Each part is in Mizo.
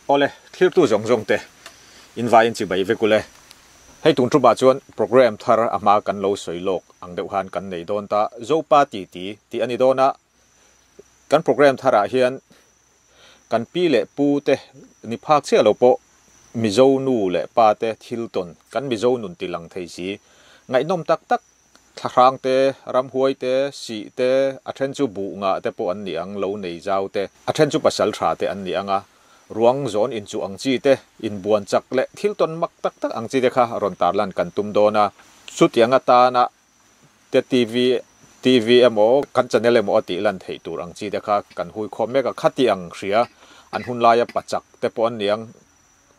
Awle, thlirtu zawng zawng te in vaiin chibai vek ule. Hei tun tumah chuan programme thar a hma kan lo sawi lawk ang deuh khan kan nei dawn ta, Zopa titi tih a ni dawn a. Kan programme tharah hian kan pi leh pu te ni phak chiah lo pawh Mizo nu leh pa te thil tawn kan Mizo nun ti lang thei si ngaihnawm tak tak thlahrang te, ramhuai te, sih te, a then chu buh ngah te pawh an ni ang, lo nei zau te, a then chu pasal tha te an ni ang a, ruang zawn inchuh ang chi te, inbuan chak leh thil tawn mak tak tak ang chi te kha rawn tarlan kan tum dawn a, chutiang atana te TV TV emaw kan channel emaw a tih lan theih tur ang chi te kha kan hui khawm mek a, khati ang hria an hun laia pachak te pawh an niang,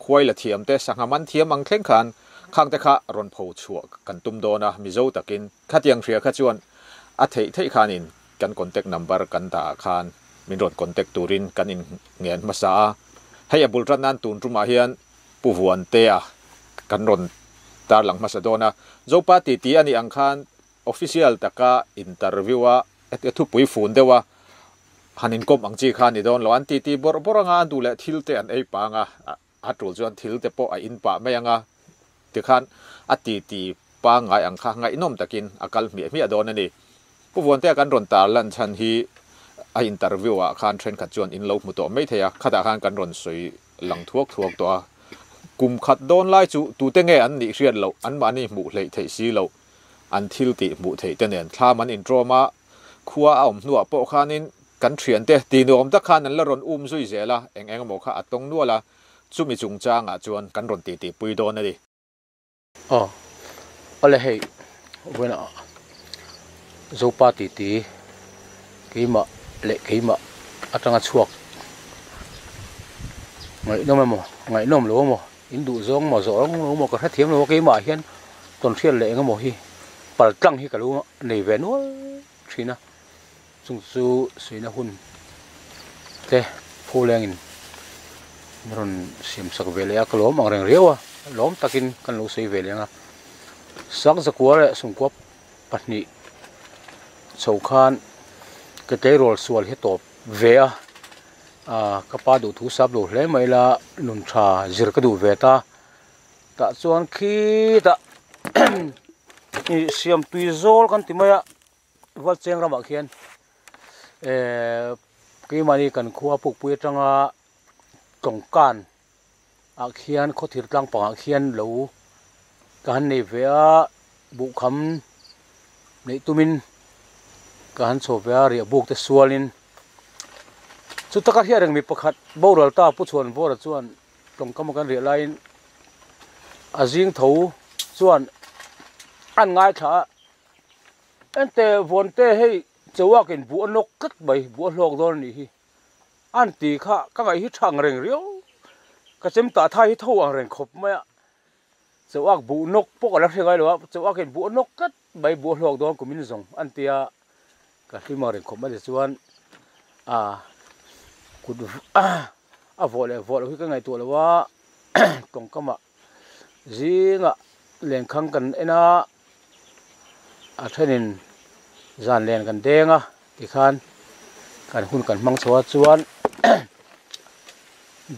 khuai la thiam te, sangha man thiam ang thleng khan khang te kha rawn pho chhuah kan tum dawn a, Mizo takin khati ang hria kha chuan a theih theih khanin kan contact number kan dah ah khan min rawn contact turin kan in ngen hmasa a, hei a bul tan nan tun tumah hian Pu Vuantea kan rawn tarlang hmasa dawn a, Zopa titi a nih ang khan official taka interview a thupui fun deuh a han inkawm ang chi kha a ni dawn lo, an titi bawrh bawrh anga an duh leh thil te an ei pang a, a tul chuan thil te pawh a in pah mai ang a, tikhan a titi pangngai ang kha ngaihnawm takin a kal hmiah hmiah dawn a ni. Pu Vuantea kan rawn tarlan chhan hi a interview ah khan thenkhat chuan in lo hmu tawh mai thei a, khatah khan kan rawn sawi lang thuak thuak tawh a, kum khat dawn lai chu tute nge an nih hriat loh, anmahni hmuh hleih theih si loh, an thil tih hmuh theih te nen thlam an intrawm a, khua a awm hnuah pawh khanin kan thiante ti nuam tak khan an la rawn um zui zel a, eng eng emaw kha a tawng nual a, chumi chungchangah chuan kan rawn titi pui dawn a ni. Aw, awle hei vawiin ah Zopa titi keimah leh keimah atanga chhuak ngaihnawm emaw ngaihnawm lo emaw in duh zawng maw zawh rang lo maw ka hrethiam lo a keimah ah hian tawnhriat leh eng emaw hi pal tlang hi ka lo nei ve nual thin a chung chu suihna hun te pholengin an rawn siam sak ve leh a ka lawm ang reng riau a lawm takin kan lo sawi ve leh ang a Sangzakua leh Sumkua pahnih chho khan ke tleirawl sual hi tawp ve a ah ka pa duh thu sap lo hle mai ila nun tha zir ka duh ve ta tah chuan khitah ih siam tui zawl kan ti mai a Valcheng ramah khian eh keimahni kan khua pukpui atanga tawngkan ah khian khawthir tlang pangah khian lo ka han nei ve a buhkham neih tumin ka han chho ve a riah buk te sualin chu taka hriat reng mi pakhat boral ta pu chhuan vawra chuan tawngkam a kan riah laiin a zing tho chuan an ngaithla a ente vawn te hei chauak in buh a nawk tlat mai buh a hlawk dawn a nih hi. An ti kha ka ngaih hi tha ang reng riau, ka chem tah thai hi tho ang reng khawp mai a, chauhak buh nawk pawh ka la hre ngai lo a, chauhak in buh a nawk tlat mai buh a hlawk dawn kum in zawng an ti a, ka hlim ang reng khawp mai tichuan ah kut a vawh leh vawh loh hi ka ngaihtuah lo a, tawngkam ah zingah lenkhang kan en a, a thenin zan len kan deng a tikhan kan hun kan hmang chho a chuan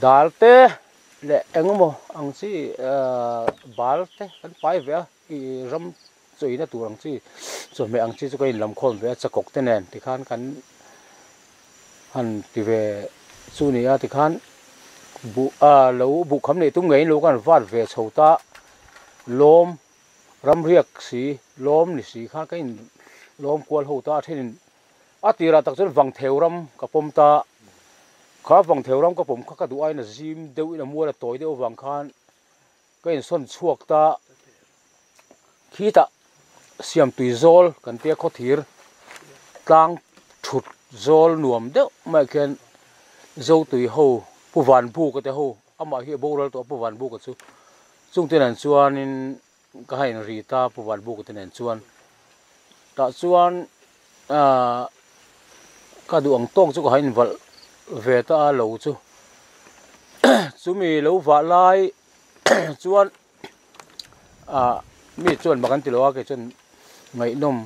dal te leh eng emaw ang chi ahh bal te kan pai ve a ih ram chawina tur ang chi chawhmeh ang chi chu kan inlam khawm ve a chakawk te nen tikhan kan han ti ve chu a ni a tikhan buh ah lo buh kham neih tum ngeiin lo kan vat ve chho ta lawm. Ramriak si, lawm ni si kha ka in lawm kual ho ta a thenin a tirah tak chuan Vangtheu ram ka pawm ta, kha Vangtheu ram ka pawm kha ka duh aiin a zim deuhin a mual a tawi deuh avang khan ka insawn chhuak ta, khitah Siamtui zawl kan tia khawthir tlang thut zawl nuam deuh maiah khian Zotui ho Pu Vanbuka te ho amah hi a boral tawh a Pu Vanbuka chu. Chungte nen chuanin ka ha in ri ta Pu Vanbuka te nen chuan tah chuan ahh ka duh ang tawk chu ka ha in valh ve ta a lo chu chumi lo vah lai chuan ahh mi chuan mak an ti lo a kei chuan ngaihnawm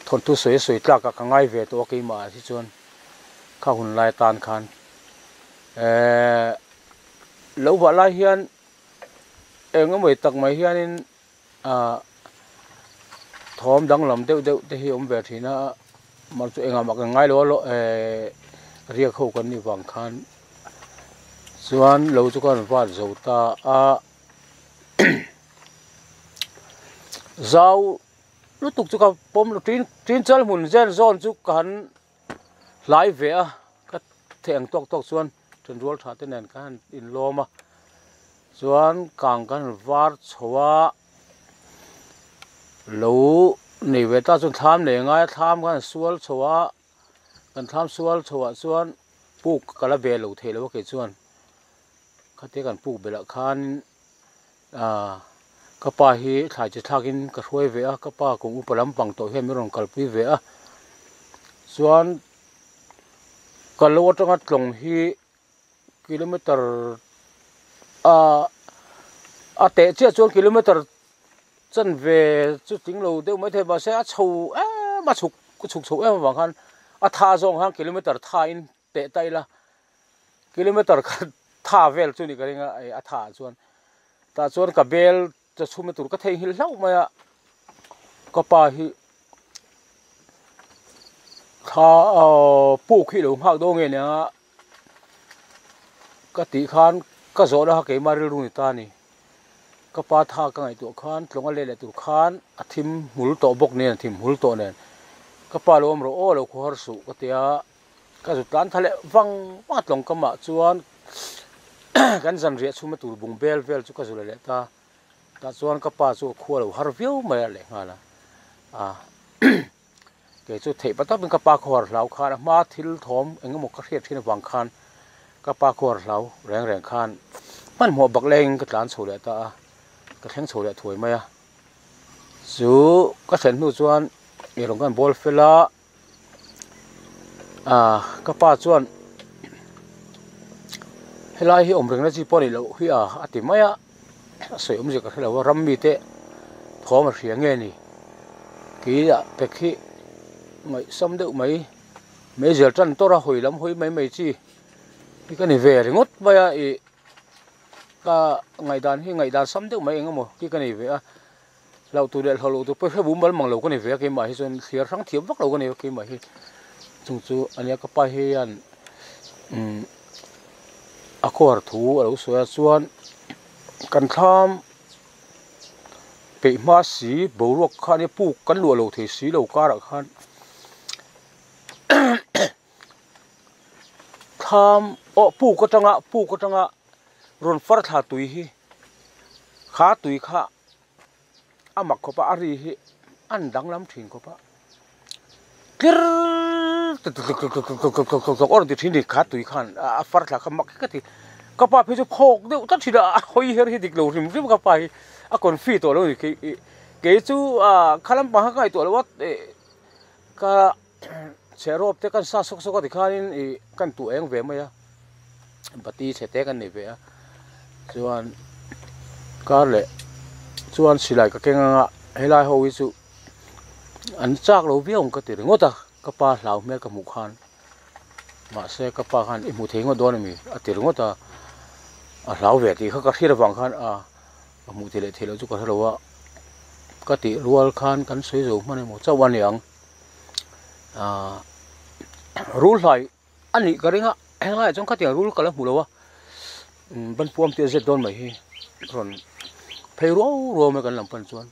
thawnthu sawi a sawi tlak ah ka ngai ve tawh a keimah ah hi chuan kha hun lai atan khan ehh. Lo vah lai hian eng emaw tak mai hianin ah thawm danglam deuh deuh te hi a awm ve thin a mah chu engah mah kan ngai lo a eh riak ho kan nih vang khan chuan lo chu ka rawn vat zo ta a zau lutuk chu ka pawm lo tin tin chal hmun zen zawn chu ka han hlai ve a ka theh ang tawk tawk chuan thenrual tha te nen ka han inlawm a chuan kang kan var chho a lo nei ve ta chuan thlam nei angai a thlam khan sual chho a kan thlam sual chho ah chuan puk ka la ve lo thei lo a kei chuan khatia kan puk belh ah khan ah ka pa hi thlai chi thlak in ka hruai ve a ka pa kum upa lampang tawh hian min rawn kalpui ve a chuan ka lo atanga tlawng hi kilometer ah a teh chiah chuan kilometer chanve chu tling lo deuh maithei mahse a chho em a chhuk chhuk chho em avang khan a tha zawng khan kilometer tha in teh ta ila kilometer khat tha vel chu ni ka ring a a tha ah chuan tah chuan ka bel Chaw chhumna tur ka theihnghilh hlauh mai a, ka pa hi thla aw puk hi lo nghak dawn nge nia ka tih khan ka zawhna kha keimah rilru ni ta a ni. Ka pa tha ka ngaihtuah khan tlawnga let leh tur khan a thim hmul tawh bawk nen a thim hmul tawh nen ka pa lo awm rawh aw lo khaw har suh ka ti a. Ka zut tlan tha leh vang vang a tlawng ka mah chuan kan zanriah chhuma tur bung bel vel chu ka zu leh leh ta. Tah chuan ka pa chu a khua lo har viau mai a lehnghal a. Ah kei chu theih patapin ka pa khaw har hlau khan a hma thil thawm eng emaw ka hriat thin avang khan ka pa khaw har hlau reng reng khan hmanhmawh bak lengin ka tlan chho leh ta a, ka thleng chho leh thuai mai a. Chu ka thlen hnu chuan eirawng kan bawl fel a. Ah ka pa chuan helai hi awm rengna chi pawh a nih loh hi a a ti mai a a sawi awmzia ka hre lo a ram mite thawm a hria nge ni keia pek hi ngaihsam deuh mai meizial tan tawrh a hawi lam hawi mai mai chi hi ka ni ve ringawt mai a ih ka ngaihdan hi ngaihdan sam deuh mai eng emaw khi ka nei ve a. Hlauh tur leh hlauh loh tur pawh hre bum mal mang lo ka ni ve a keimah hi chuan thliar hrang thiam vak lo ka ni a keimah hi chung chu a nia ka pa hian umm a kawr thu a lo sawi a chuan kan thlam peih hma si boruak khan i puk kan luah lo thei si lo karah khan thlam aw puk atanga puk atanga rawn far thla tui hi kha tui kha. a mak khawp a a ri hi an danglam thin khawp a tlir tluk awr ti thin a ni kha tui khan a far thla kha mak hi ka ti ka pa phei chu phawk deuh tlat thin a a hawi her hi dik lo hrim hrim ka pa hi a confi tawh lo a ni kei kei chu ah kha lampang kha ka ngaihtuah lo a eh ka chhehrawp te kan sa sawk sawk a tikhanin ih kan tuh eng ve mai a bati chhe te kan nei ve a chuan kar leh chuan silai ka keng anga helai ho hi chu an chak lo viau ang ka ti ringawt a ka pa hlau hmel ka hmuh khan mahse ka pa khan i hmu thei ngawt dawn ami a ti ringawt a a hlau ve tih kha ka hriat avang khan a ka hmuh theih leh theih loh chu ka hre lo a ka tih rual khan kan sawi zo hman emaw chauh a niang. Ahh rul hlai a nih ka ring a helaiah chuan khatiang rul ka la hmu lo a umm banpuam te a zet dawn mai hi rawn phei ruau ruau mai kan lam pan chuan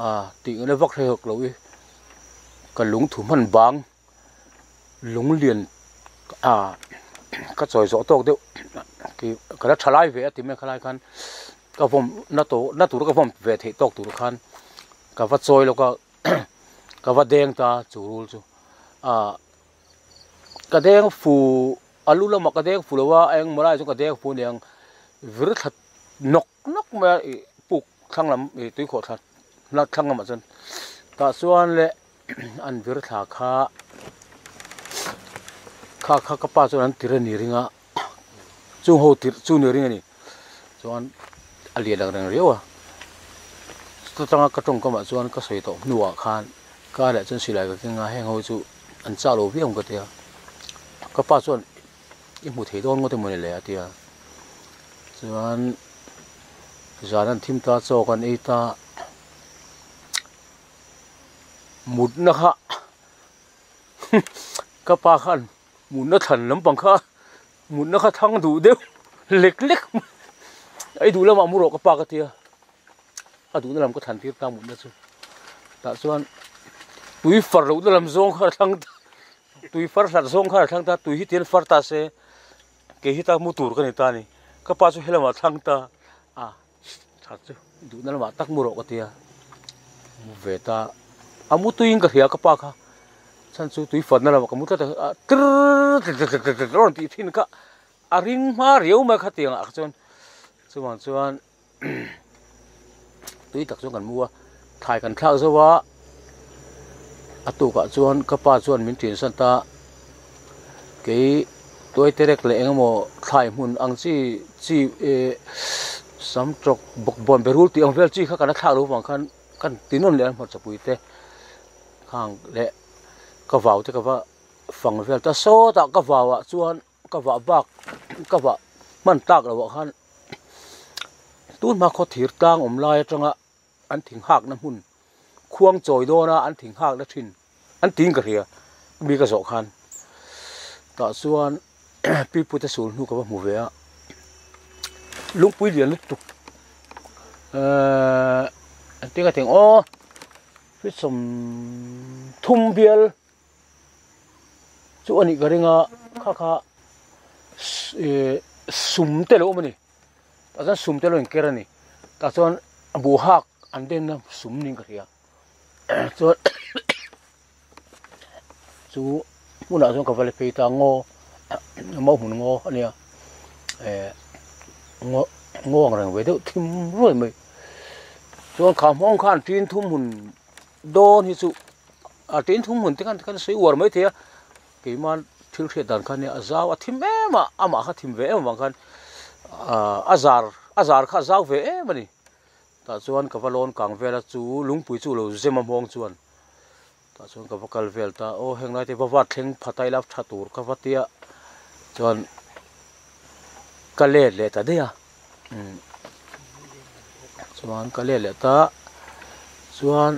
ahh tih ngaihna vak hre hawk lo i ka lungthu hman bang lung lian ahh ka chawi zawh tawk deuh ka la tha lai ve a ti mai khalai khan ka vawm na tawh na tur ka vawm ve theih tawk tur khan ka va chawi lawk a ka va deng ta chu rul chu ah ka deng fu a lu lamah ka deng fu lo a a engmaw lai chu ka deng fu aniang vir thla nawk nawk mai a ih puk thlang lam ih tuikhawh thla thlang lamah chuan tah chuan le an vir thla kha kha kha ka pa chuan an tir a ni ring a. Chung ho tirh chu ni ring a ni. Chuan a lian ang reng riau a. Chutanga ka tawngkamah chuan ka sawi tawh hnuah khan ka leh chuan silai ka keng a, heng ho chu an chah lo viau ang ka ti a. Ka pa chuan i hmu thei dawn ngawt emaw ni le a ti a. Chuan zan an thim ta chaw kan ei ta mutna kha ka pa khan mutna thlan lampang kha mutna kha thang duh deuh lek lek ei duh lamah mu rawh ka pa ka tia a duhna lam ka thlan tir ta mutna chu tah chuan tui far lohna lam zawng kha a thlang ta tui far hlat zawng kha a thlang ta tui hi tian far ta se kei hi ta mu tur ka ni ta a ni ka pa chu helamah a thlang ta a that chu duhna lamah tak mu rawh ka tia mu ve ta a mu tuiin ka hria ka pa kha chhan chu tui farna lamah ka mu tlat a tirr tlek rawn tih thin kha a ring hma riau mai kha tiang ah kha chuan chuvang chuan tui tak chuan kan mu a thlai kan thlak zo a a tukah chuan ka pa chuan min ṭin san ta kei tuai terek leh eng emaw thlai hmun ang chi chi eh sam tawk bawkbawn berul tih ang vel chi kha kan la thlak loh vang khan kan ti nawn leh a hmarchapui te khang leh ka vau te ka va fang vel ta sawtah ka vau ah chuan ka vah bak ka vah hman tak loh ah khan tun hma khaw thir tlang awm lai atanga an thing hakna hmun khuang chawi dawna an thing hakna thin an tiin ka hria mi ka zawh khan tah chuan pipu te sul hnu ka va hmu ve a lungpui lian lutuk ehh engtin ka ti ang aw hrisawm thum bial. Chu a nih ka ring a kha kha ih sum te lo awm a ni tah chuan sum te lo inker a ni tah chuan buh hak an den na sum niin ka hria chuan chu hmunah chuan ka va la phei ta ngaw mau hmun ngaw a nia eh ngaw ngaw ang reng ve deuh thim ruai mai chuan kha hmawng khan tin thum hun dawn hi chu a tin thum hmun te khan khan sawi uar mai thei a keimah thil hriat dan kha nia a zau a thim em a amah kha thim ve em avang khan ah a zar a zar kha a zau ve em a ni tah chuan ka va lawn kang vel a chu lungpui chu lo zem a hmawng chuan tah chuan ka va kal vel ta aw heng lai te va vat thleng phat a ila tha tur ka va tia chuan ka let leh ta daih a umm chuan ka let leh ta chuan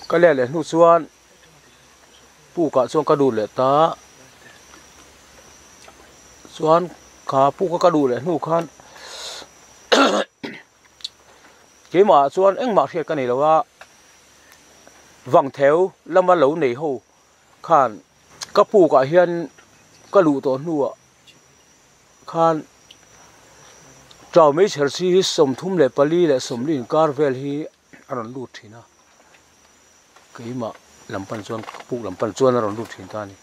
ka let leh hnu chuan puk ah chuan ka lut leh ta chuan kha puk a ka luh leh hnu khan keimah ah chuan engmah hriat ka nei lo a vangtheu lama lo nei ho khan ka puk ah hian ka luh tawh hnuah khan Chau mai chher chi hi 34 leh 40 inkar vel hi a rawn lut thin a, keimah lam pan chuan ka puk lam pan chuan a rawn lut thin ta a ni.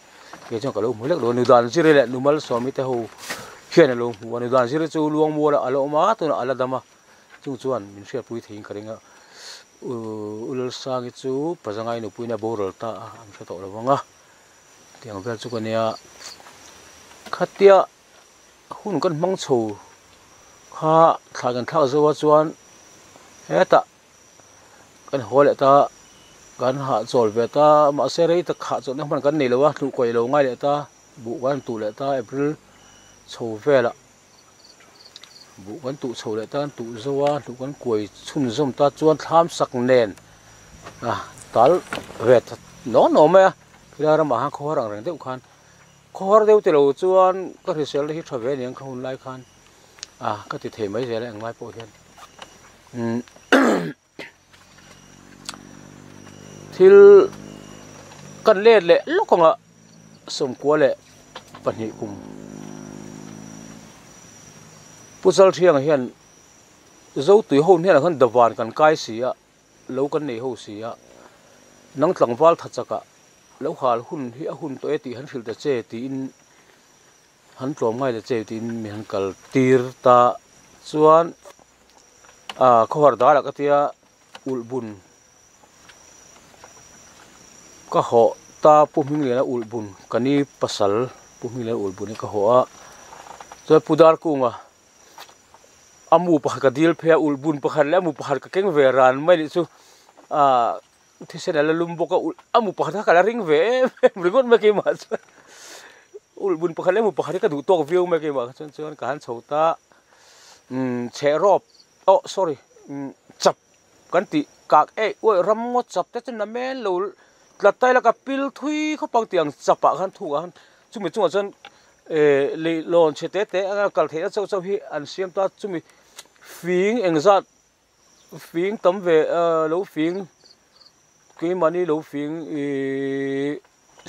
Kei chuan ka lo hmu hlek lo a, Nudan Ziri leh Numal Sawmi te ho hian a lo hmu a, Nudan Ziri chu Luangmual ah a la awm a, tunah a la dam a, chung chuan min hriatpui theiin ka ring a, U Lalsangi chu Pazangai nupuiin a boral ta a, an hre tawh lo vang a. Tiang vel chu ka nia khatia hun kan hmang chho kha thla kan thlak zo a chuan hetah kan haw leh ta kan hahchawl ve ta mahse rei tak hahchawlhna hman kan nei lo a hluh kawi lo ngai leh ta buh kan tuh leh ta April chho velah buh kan tuh chho leh ta kan tuh zo a hluh kan kuai chhunzawm ta chuan thlam sak nen a tal ve ta naw naw mai a khilai ramah khan khawhar ang reng deuh khan khawhar deuh tilo chuan ka hrisel te hi tha ve aniang ka hun lai khan a ka ti thei mai zel a englai pawh hian umm thil kan let leh lawk ang a 92 kum Pu Chalthianga hian Zotui ho hnenah khan davan kan kai si a lo kan nei ho si a nang tlangval tha chakah lo hal hun hi a hun tawh e tih han hrilh ta che tiin han tlawm ngai ta che tiin mi han kal tir ta chuan. Ah khawhar darah ka tia ulh bun ka hawh ta pu hmingliana ulh bun ka ni pasal pu hmingliana ulh bun hi ka hawh a chuan pu darkunga a mu pakhat ka dil phei a ulh bun pakhat leh a mu pakhat ka keng ve ran mai leh chu ah thisen a la lum bawk a ulh a mu pakhat kha ka la ring ve em em ringawt mai keimah chuan. Ulh bun pakhat leh mu pakhat hi ka duh tawk viau mai a keimah kha chuan chuan ka han chho ta umm chhehrawp oh sorry umm chap kan tih kak eih uaih ram ngawt chap te chu namen lo tlat ta ila ka pil thui khawp ang tih ang chap ah khan thuk ah khan chumi chungah chuan eh leihlawn chhe te te anga kal theihna chauh chauh hi an siam ta chumi fing engzat fing tam ve ah lo fing keimahni lo fing ihh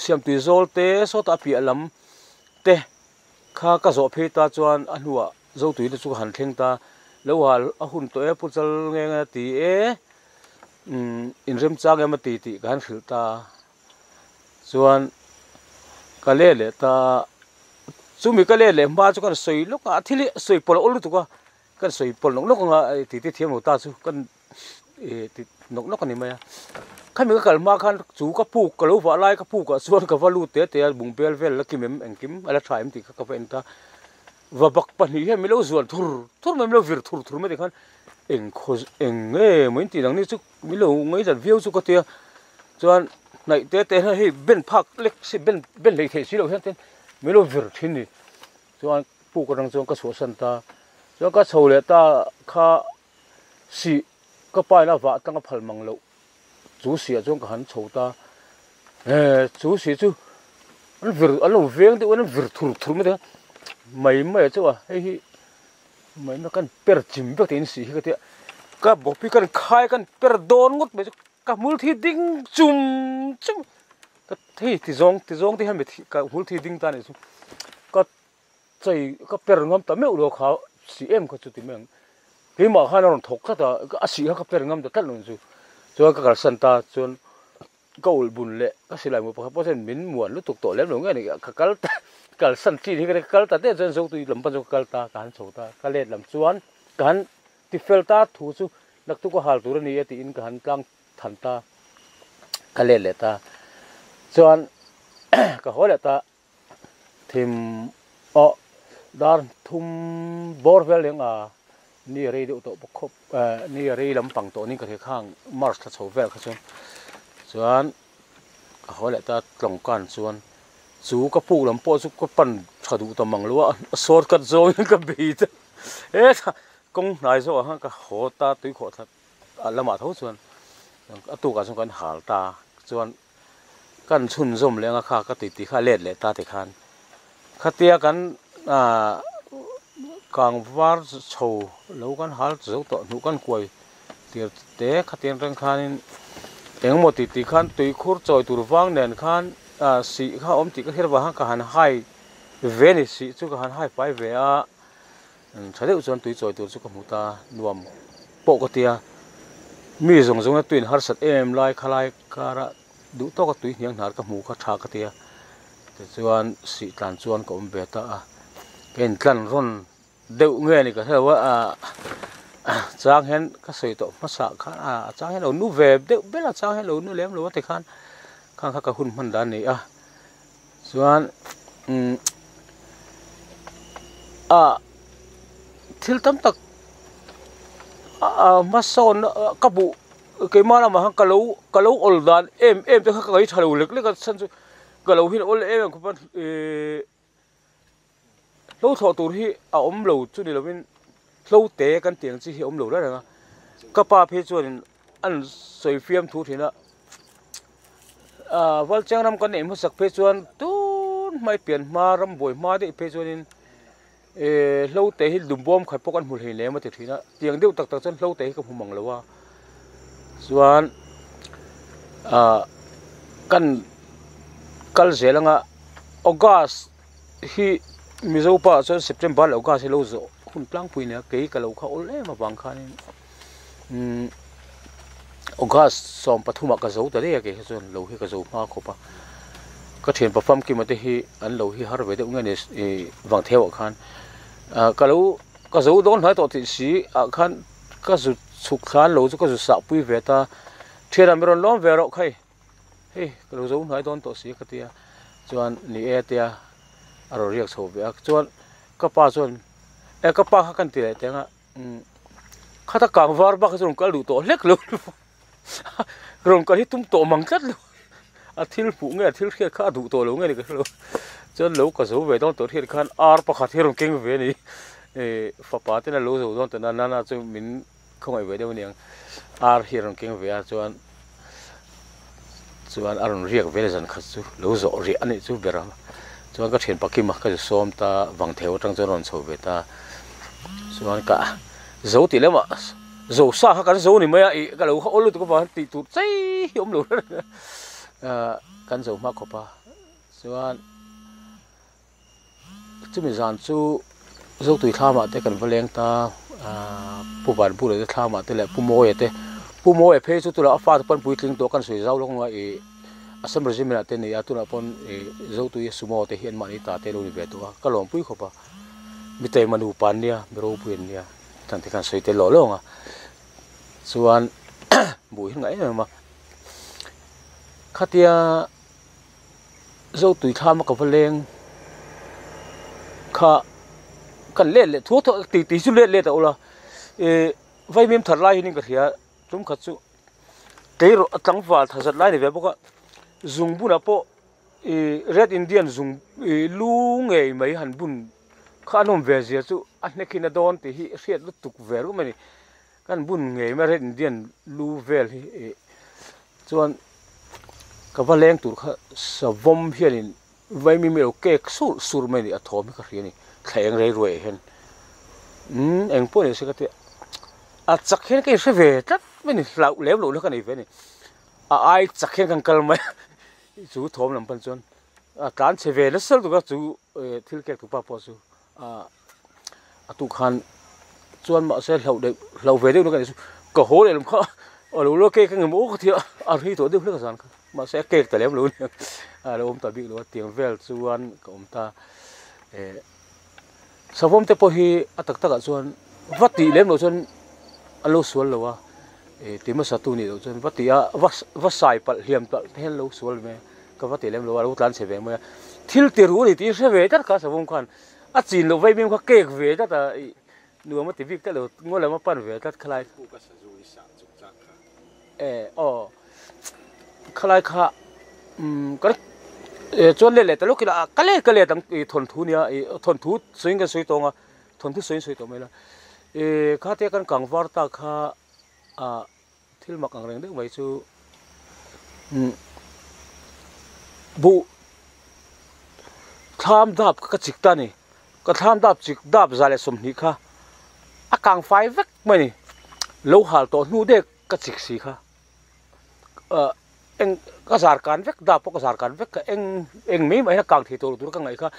siamtui zawl te sawtah a piah lam te kha ka zawh phei ta chuan a hnuah Zotui te chu ka han thleng ta lo hal a hun tawh e pu chal nge nge a ti e umm inremchang em a ti tih ka han hrilh ta chuan ka let leh ta chumi ka let leh hma chu kan sawi lawk a thil hi sawi pawlh a awl lutuk a kan sawi pawlh nawk nawk ang a tih te thiam lo ta chu kan ih ti nawk nawk a ni mai a khami ka kal hma khan chu ka puk ka lo vah lai ka puk ah chuan ka va lut te te a bungbel vel la kim em engkim a la tha em tih kha ka va en ta. Va bak pahnih hian min lo zuan thur thur mai, min lo vir thur thur mai tikhan eng khaw eng nge maw in tih dang ni chu min lo ngaihzat viau chu ka tia chuan hnaih te te hian hei ben phak lek si ben ben hlei theih si loh hian ten min lo vir thin ni chuan puk atang chuan ka chhuahsan ta chuan ka chho leh ta kha sih ka pa in a vah tang a phal mang loh chu sih ah chuan ka han chho ta eh chu sih chu an vir an lo veng deuh an vir thur thur mai te mai mai chu a hei hi mai mai kan per chim vek te in sih hi ka tia ka bawp hi kan khai kan per dawn ngawt mai chu ka hmul thi ding chum chum ka hei ti zawng ti zawng te hian mi ka hmul thi ding ta a nih chu ka Chei ka per ngam ta meuh lo kha si em kha chu ti mai ang. Keimah khan a rawn thawk tlat a, a sih kha ka per ngam ta tlat lo chu. Chuan ka kalsan ta chuan ka ulh bun leh ka silai mu pakhat pawh chuan min muan lutuk tawh lem lo nge ni ka kal ta kalsan chin hi ka kal ta te chuan Zotui lam pan chu ka kal ta ka han chho ta ka let lam chuan ka han ti fel ta thu chu naktuk a hal tur a ni e tiin ka han tlang than ta ka let leh ta chuan ka haw leh ta. Thim aw dar thum bawr vel leng a ni a rei deuh tawh bawk khawp eh ni a rei lampang tawh ni ka thei khang march thla chho vel kha chuan chuan ka haw leh ta tlawngkan chuan chu ka puk lam pawh chu ka pan tha duh ta mang lo a a shortcut zawngin ka bei ta hetah kawng hnai zawkah khan ka haw ta tuikhawh thla lamah tho chuan a tukah chuan kan hal ta chuan. Kan chhunzawm leh anga kha ka ti tih kha a let leh ta tikhan khatia kan ah kang var chho lo kan hal zo tawh hnuh kan kuai tir te khatiang atang khanin engemaw ti tih khan tuikhur chawi tur vang nen khan ah sih kha awm tih ka hriat avang khan ka han hai ve a ni sih chu ka han hai fai ve a tha deuh chuan tui chawi tur chu ka hmu ta nuam pawh ka tia mi zawng zawng a tuiin harsat em lai khalai kara duh tawka tui hniang hnar ka hmu kha tha ka tia tichuan sih tlan chuan ka awm ve ta a ka intlan rawn deuh nge ni ka hrelo a ah chang hian ka sawi tawh hmasa khan ah a chang hian lo nu ve deuh ber a chang hian lo nu lem lo a tikhan khang kha ka hun hman dan a ni a chuan umm ah thil tam tak ah hmasawn ka buh keimah lamah khan ka lo ka lo awl dan em em te kha ka ngaih tha lo lek lek a chhan chu ka lo hin awl em em khawp a ihh hlo thlawh tur hi a awm lo chu ni lovin hlo te kan tih ang chi hi a awm lo reng reng a ka pa phei chuanin an sawi fiam thu thin a ah Valcheng ram kan neih hmasak phei chuan tun hmai pian hma ram buai hma daih phei chuanin Ehh hlo te hi dumbawm khat pawh kan hmu hlei lem a ti thin a, tiang deuh tak tak chuan hlo te hi ka hmu mang lo a, chuan ah kan kal zel anga August hi Mizo pa ah chuan September leh August hi lo zawh hun tlangpui a nia kei ka lo kha awl em avang khanin umm August 13 ah ka zo ta daih a kei kha chuan lo hi ka zo hma khawp a ka thian pa famkima te hi an lo hi har ve deuh nge ni ih vang theu ah khan ah ka lo ka zo dawn hnai tawh tih si ah khan ka zu chhuk thlan lo chu ka zu sah pui ve ta thianah mi rawn lawm ve rawh khai hei ka lo zo hnai dawn tawh si ka tia chuan ni e tia a rawn riak chho ve a chuan ka pa chuan e ka pa kha kan ti leh teng a. Khata kang var bak hi chu rawn kal duh tawh hlek lo rawn kal hi tum tawh mang tlat lo a thil hmuh nge a thil hriat kha a duh tawh lo nge ni ka hre lo Chuan lo ka zo ve dawn tawh hriat khan ar pakhat hi a rawn keng ve a ni. Fapa ten a lo zo dawn tawh na nana chu min khawngaih ve deuh a niang. Ar hi a rawn keng ve a chuan chuan a rawn riak ve zan khat chu lo zawh riah a nih chu ber a. Chuan ka thian pakima ka zu sawm ta vang theu atang chuan a rawn chho ve ta. Chuan ka zo tih lemah zo sa kha kan zo ni mai a ih ka lo kha awl lutuk avang tih tur chei hi awm lo kan zo hma khawp a. Chuan chumi zan chu Zotui thlamah te kan va leng ta ahh Pu Vanbula te thlamah te leh Pu Mawia te Pu Mawia phei chu tunah a fate pawn puitling tawh kan sawi zau lawk a ih Assam Regiment ah te a ni a tunah pawn ih Zotui sumo te hi an mahni ta te lo ni ve tawh a ka lawmpui khawp a mitei manupa an nia mi ropui an nia chan te khan sawi tel lawh lawng a chuan buh hi ngaih em em a khatia. Zotui thlama ka va leng kha kan let leh thuak thuak tih tih chu let let a awla ih vaimim that lai hian ka hria tum khat chu tleirawl a tlangval tha zat lai ni ve bawk a zung bunah pawh ih red indian zung ih lu ngei mai han bun kha a nawm ve zia chu a hnek in a dawn tih hi hriat lutuk ve rup mai a ni kan bun ngei mai red indian lu vel hi ih Chuan ka va leng tur kha savawm hianin vaimim ilo kek sur sur mai a ni a thawm hi ka hria a ni thla eng rei ruai ah hian umm eng pawh ni se ka tia a chak hian ka inhre ve tlat mai a ni hlauh lem loh na ka nei ve a ni a ai chak hian kan kal mai a chu thawm lam pan chuan a tlan chhe ve nasa lutuk a chu thil kek tu pa pawh chu ah a tuk khan chuan mahse hlauh deuh hlauh ve deuh na ka nei chu ka haw leh lam kha a lo la cake ang em aw ka ti a a rei tawh deuh hlek a zan kha mahse a cake ta lem lo aniang a lo awm ta bik lo a tiang vel chuan ka awm ta eh savawm te pawh hi a tak tak ah chuan va tih lem loh chuan an lo sual lo a eh ti hmasa tu nih loh chuan va tih a va va sai palh hliam palh te hian lo sual ve ka va ti lem lo a lo tlan chhe ve mai a thil ti ru a ni tih in hre ve tlat kha savawm khan. A chin loh vaimim kha cake ve tlat a ih nuam a ti bik tlat lo ngaw lam a pan ve tlat khalai eh aw khalai kha umm kan eh chuan let leh ta lawk ila ka let ka let ang ih thawnthu nia ih thawnthu sawiin kan sawi tawng a thawnthu sawiin sawi tawh mai la ih kha te kan kang var ta kha ah Thil mak ang reng deuh mai chu buh thlam dap ka chik ta a ni. Ka thlam dap chik dap 120 kha a kang fai vek mai a ni. Lo hal tawh hnu dek ka chik si kha ah eng ka zar kan vek dap pawh ka zar kan vek kha eng eng mai mai hian a kang thei tawh lo tur ka ngaih kha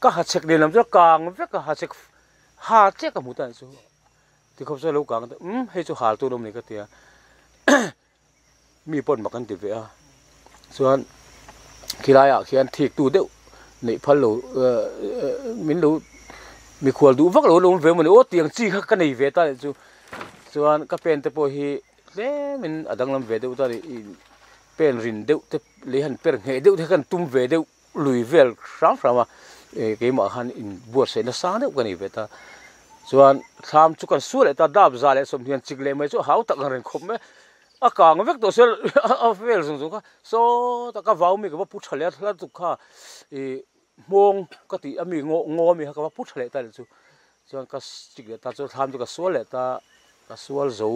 ka ha chek nen lam chu a kang vek a ha chek ha chiah ka hmu ta a nih chu. Tikhawp chuan lo kang ta umm hei chu hal tur awm ni ka ti a mi pawh mak an ti ve a chuan khilai ah khian thik tu deuh neih phal lo min lo mikhual duh vak lo an awm ve maw ni aw tiang chi kha ka nei ve ta nih chu chuan ka pen te pawh hi tlem in a danglam ve deuh ta ni pen rin deuh te lei han per ngheh deuh te khan tum ve deuh. Lui vel hram hram a eh keimah khan in buatsaih nasa deuh ka ni ve ta chuan thlam chu kan sual leh ta dap 120 chik leh mai chu a hau tak ang reng khawp mai a kang vek tawh sia a vel zawng zawng kha sawtah ka vau mi ka va pu tha leh a hla tuk kha ih hmawng ka tih a mi ngaw ngaw ami kha ka va pu tha leh ta leh chu chuan ka chik leh ta chu thlam chu ka sual leh ta ka sual zo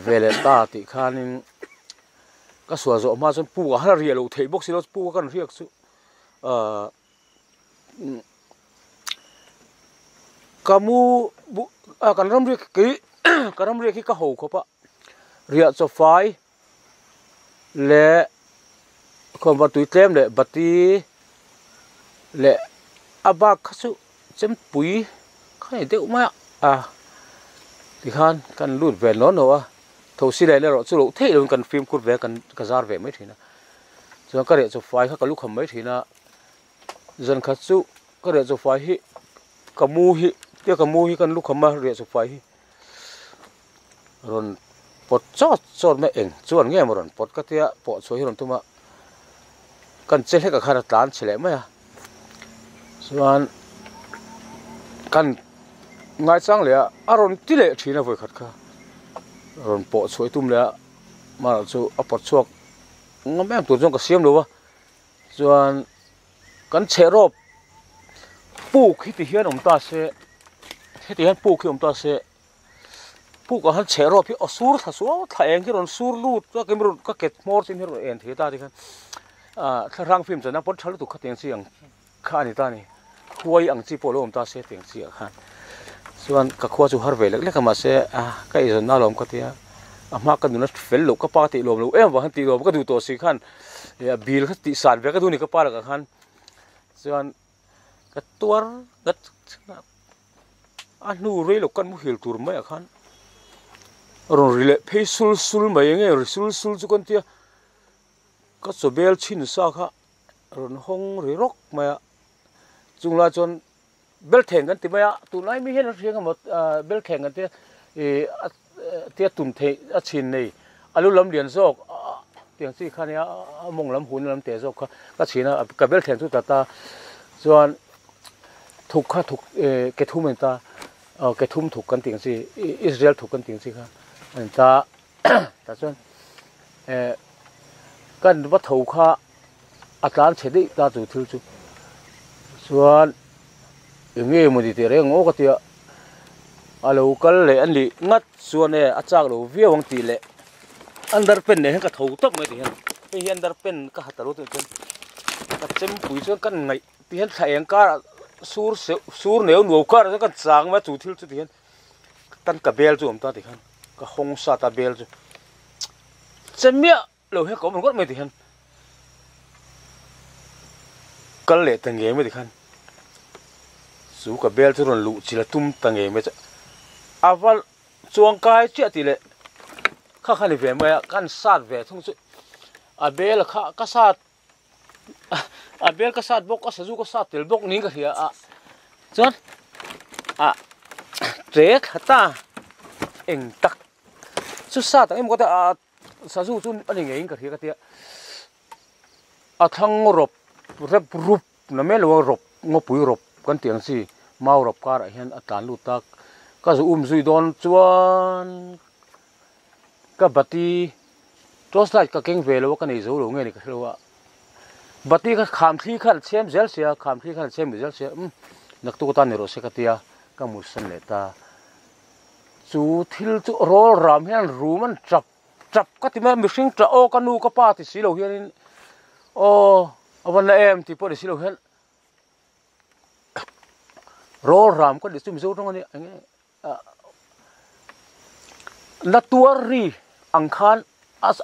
ve leh ta tih khanin. Ka sual zawh hma chuan puk ah khan a riah loh theih bawk si lo puk a kan riak chu ahh ka mu a kan ram riak khi ka ram riak hi ka ho khawp a riah chaw fai leh khawnvar tui tlem leh bati leh a bak kha chu chempui kha ni deuh mai a a tikhan kan lut ve nawn lo a. Thosi leh erawh chu loh theih loin kan fimkhur ve a, kan ka zar ve mai thin a. Chuan ka reh chawfai kha ka lu kham mai thin a, zan khat chu ka reh chawfai hi ka mu hi tia ka mu hi kan lu kham a reh chawfai hi rawn pawt chawt chawt mai eng chuan nge maw rawn pawt ka tia pawh chhuah hi rawn tum a, kan che hlek ah khan a tlan chhe leh mai a, chuan kan. Ngaichang leh a a rawn ti leh thin a vawikhat kha rawn pawh chhuah i tum leh a mahla chu a pawt chhuak ngam em tur chuan ka siam lo a chuan Kan chhehrawp puk hi ti hian awm ta se, heti hian puk hi awm ta se, puk ah hian chhehrawp hi aw sur thla suau thla eng hi rawn sur lut a kem rawn ka ket hmawr chin hi rawn en thei ta tikhan ah thla hrang film chana pawn tha lutuk kha tiang chi ang kha a ni ta a ni, huai ang chi pawh lo awm ta se tiang chi ah khan chuan ka khua chu har ve lek lek a mahse ah ka eizawn na alawm ka tia a hma ka nuna fel loh ka pa tih lawm loh em vang hian tih lawm ka duh tawh si khan ih bil kha tih san ve ka duh a ni ka pa lakah khan chuan ka tuar ngat a hnu rei lo kan muhil tur maiah khan rawn ri leh phei sul sul mai eng nge ri sul sul chu kan tia ka chaw bel chhin sa kha rawn hawng ri rawk mai a chung lai chuan bel thleng kan ti mai a tunlai mi hian a hria emaw bel thleng kan tia ih tia tum theih a chhin nei a lu lam lian zawk tiang chi kha nia a mawng lam hun lam teh zawk kha ka chhin a ka bel thleng chu ta ta chuan thuk kha thuk ke thum a ni ta ke thum thuk kan tih ang chi Israel thuk kan tih ang chi kha a ni ta tah chuan kan va tho kha a tlan chhe daih ta chu thil chu chuan eng nge mawni tih reng aw ka tia a lo kal leh a nih ngat chuan e a chak lo viau ang tih leh under pen nen hian ka tho tawp mai ti hian hei hi under pen ka ha ta lo tih chuan ka chempui chuan ka ngaih ti hian thla eng karah sur seuh sur neu nuau karah chuan ka chang mai a chu thil chu ti hian tan ka bel chu a awm ta ti khan ka hawng sa ta bel chu che miah lo hian ka awm ringawt mai ti hian kal leh ta ngei mai ti khan chu ka bel chu rawn luh chilh a tum ta ngei mai chu a va chuang kai chiah tih leh kha kha ni ve mai a kan sat ve thung chu a bel kha ka sat a bel ka sat bawk a sazu ka sat tel bawk niin ka hria a chuan a che thla ta eng tak chu sat ang em ka ti a. Sazu chu a ni ngeiin ka hria ka tia a thlang rawp rep rup na mai lo a rawp ngawpui rawp kan tih ang chi mau rawp karah hian a tlan lut a ka zu um zui dawn chuan ka bati torch light ka keng ve lo a ka nei zo lo nge ni ka hre lo a bati kha kham thli khan a chhem zel sia kham thli khan a chhem zel sia umm naktuk atan ni rawh se ka tia ka mutsan leh ta. Chu thil chu rawl ram hian rum an tap tap ka ti mai a, mihring tah aw ka nu ka pa ti si lo hianin aw a va na em tih pawh ni si lo hian rawl ram ka tih chu mizo tawng a nia eng nge ah na tuar ri ang khan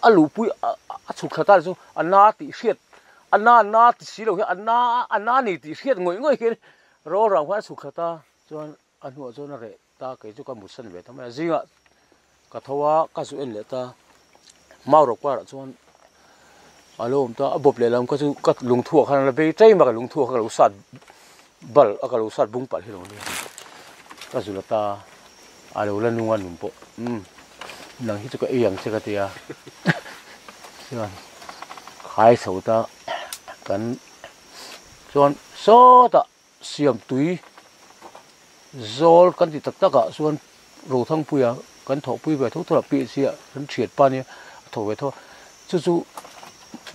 a luhpui a chhuk thla ta chu a na tih hriat a na na ti si lo hian a na a na ni tih hriat ngawih ngawih hian rawl ram khan a chhuk thla ta chuan. A hnuah chuan a reh ta, kei chu ka mutsan ve ta mai a, zingah ka tho a, ka zu en leh ta, mau rawk parah chuan a lo awm ta, a bawp lehlam kha chu ka lungthuah khan a la bei tlem a, ka lungthuah kha ka lo sat bal a, ka lo sat bung palh hi lo nia, ka zu la ta, a lo la nung a nun pawh umm nang hi chu ka ei ang che ka ti a, chuan khai chho ta kan chuan sawtah. Siam tui zawl kan ti tak tak ah chuan Rothangpuia kan thawhpui ve tho tho a PHC ah kan thiat pa nia a thawk ve tho a chu chu